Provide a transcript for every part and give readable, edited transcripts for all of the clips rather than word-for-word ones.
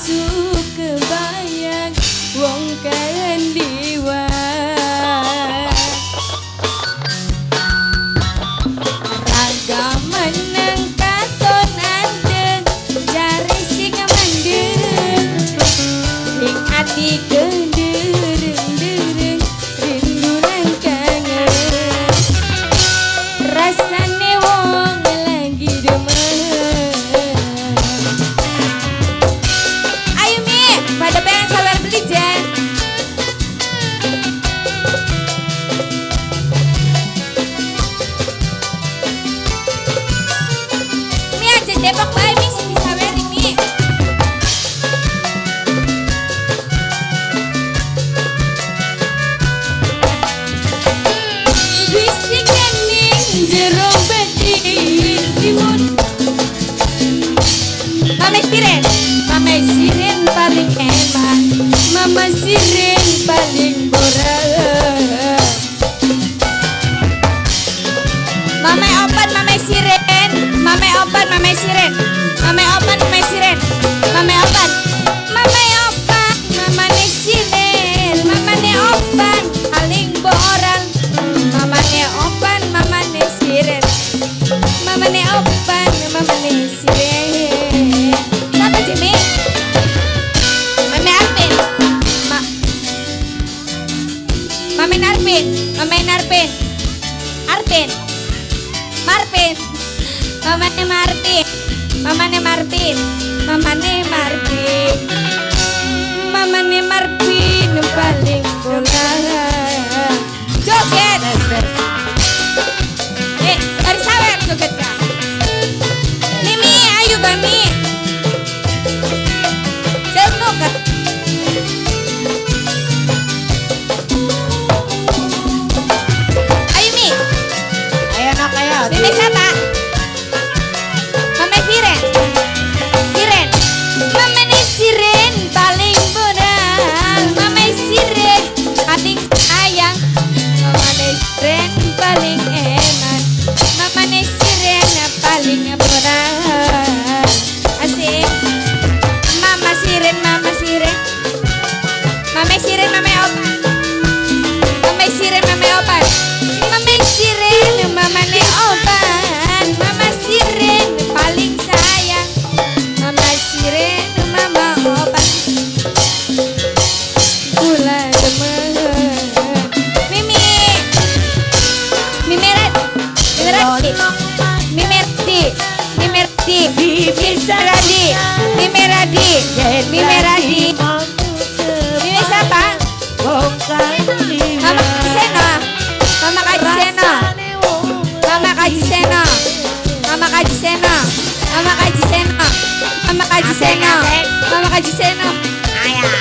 bojo kebayang wong kandiwa. Raga meneng katon andeng jare sing mendeng ing ati kendereng-dereng rindu lan kangen rasane wong lagi demen. Ayo Mi, pada pengen sawer beli Jen. Mi aja Depok bae Mi sing disaweri Mi. Bisikan ning jero batin timun. Mame Siren, Mame Siren paling eman, Mama Siren paling borak. Mame opan, Mame Siren, Mame opan, Mame Siren, Mame opan, Mame Siren, Mame opan, Mame opan, Mama ne Siren, Mama ne opan, paling boran. Mama ne opan, Mama ne Siren, Mama ne opan, Mama ne Siren. Siapa Jimmy? Mame Arvin. Mame Narvin, Mame Narvin, Arvin, Marvin, Mama ne Marvin, Mama ne Marvin, Mama ne Marvin, Mama ne Marvin paling bola. Joget. Dari sawer joget kak. Mimi, ayo Bami. Jauh kak. Ayo Mi. Ayo nak ayo. Mimi siapa? Mame Siren. Siren. Mame ne Siren paling benar. Mame Siren paling sayang. Mama ne Siren paling enak. Mama ne Siren paling benar. Asik. Mama Siren, Mama Siren. Mame Siren, Mame Opan. Mame Siren, Mame Opan. Mame Siren, Mama ne Opan. Mama Siren paling sayang. Mama Siren, Mama Opan. Gula demen. Mimi. Mimi Red. Mimi Radi. Mimi Radi. Mimi Radi. Mimi Radi. Mimi Radi. Mimi Radi. Mimi siapa? Mama Kaji Seno. Mama Kaji Seno. Mama Kaji Seno. Mama Kaji Seno. Mama Kaji Seno. Mama Kaji Seno. Mama Kaji Seno. Ayah,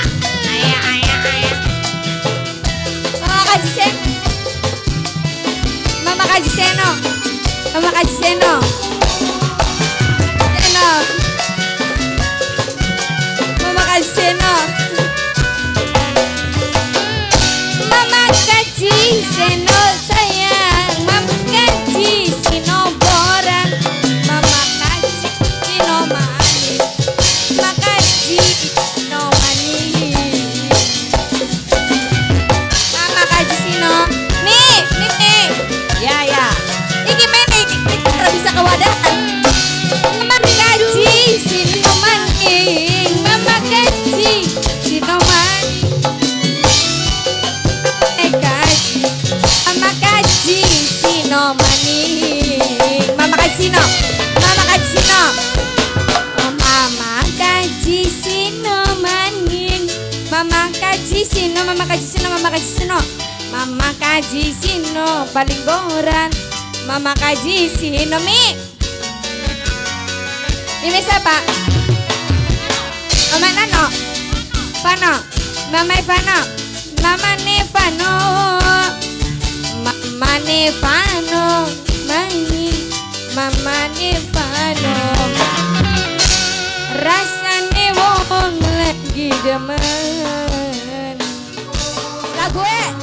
ayah, ayah, ayah. Mama Kaji Seno. Mama Kaji Seno. Mama Kaji Seno. Seno. Mama Kaji Seno. Mama Kaji Seno sayang. Mama Kaji Seno boran. Mama Kaji Seno manis. Mama Kaji Seno manis. Mama Kaji Seno. Nih, nih, nih. Ya ya. Iki mene iki ora bisa kewadahan. Mama Kaji Seno manis. Mama Kaji Seno manis. Kaji, Mama Kaji Sino manis. Mama Kaji Sino, Mama Kaji Sino, Mama Kaji Sino manis. Mama Kaji Sino, Mama Kaji Sino, Mama Kaji Sino, Mama Kaji Sino paling boran. Mama Kaji Sino Mi. Mimi siapa? Mama Nano, Fano, Mama Fano. Mama Nevano, Mama Nevano, mani, Mama Nevano. Rasane wong lagi demen. Lagu e.